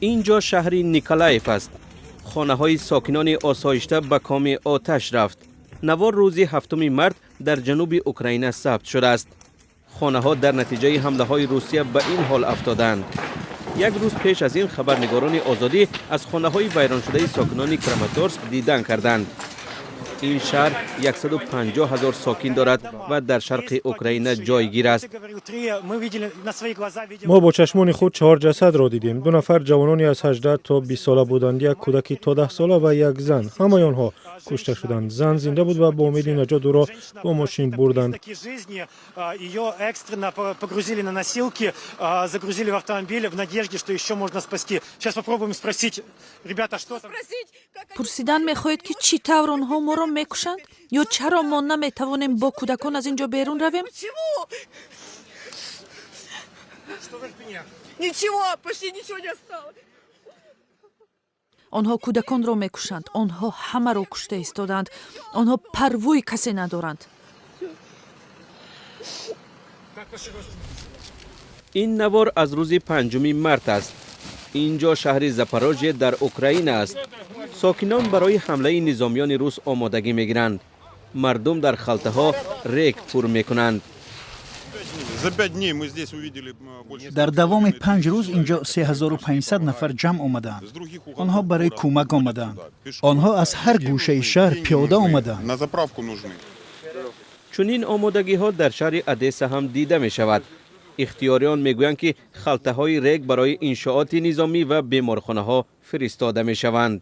Ин ҷо шаҳри Николаев аст. Хонаҳои сокинони осоишта ба коми оташ рафт. Навор рӯзи 7 март дар ҷануби Украина сабт шудааст. Хонаҳо дар натиҷаи ҳамлаҳои Русия ба ин ҳол афтодаанд. Як рӯз пеш аз ин хабарнигорони Озодӣ аз хонаҳои вайроншудаи сокинони Краматорск дидан карданд. Ин шаҳр 150 ҳазор сокин дорад ва дар шарқи Украина ҷойгир аст. Мо бо чашмони худ чаҳор ҷасадро дидем. Ду нафар ҷавонони аз 18 то 20 сола буданд, як кӯдаки то 10 сола ва як зан. Ҳамаи онҳо кушта шуданд. Зан зинда буд ва бо умеди наҷот ӯро бо мошин бурданд. Ее экстренно погрузили на носилки, загрузили в автомобиль в надежде, что еще можно спасти. Сейчас попробуем спросить, ребята, что там? Пурсидан мехоҳед, ки чӣ тавр онҳо моро мекушанд ё чаро мо наметавонем бо кӯдакон аз ин ҷо берун равем? Почему? Что за фигня? Ничего, почти ничего не осталось. Онҳо кӯдаконро мекушанд. Онҳо ҳамаро кушта истодаанд. Онҳо парвои касе надоранд. Как ваши родственники? Ин навор аз рӯзи 5 март аст. Ин ҷо шаҳри Запорожье дар Украина аст. Сокинон барои ҳамлаи низомиёни рус омодагӣ мегиранд. Мардум дар халтаҳо рег пур мекунанд. За 5 дней мы здесь увидели больше. Дар давоми 5 рӯз инҷо 3500 нафар ҷамъ омадаанд. Онҳо барои кӯмак омадаанд. Онҳо аз ҳар гӯшаи шаҳр пиёда омадаанд. На заправку нужны. Чунин омодагиҳо дар шаҳри Одесса ҳам дида мешавад. Ихтиёриён мегӯянд, ки халтаҳои рег барои иншооти низомӣ ва беморхонаҳо фиристода мешаванд.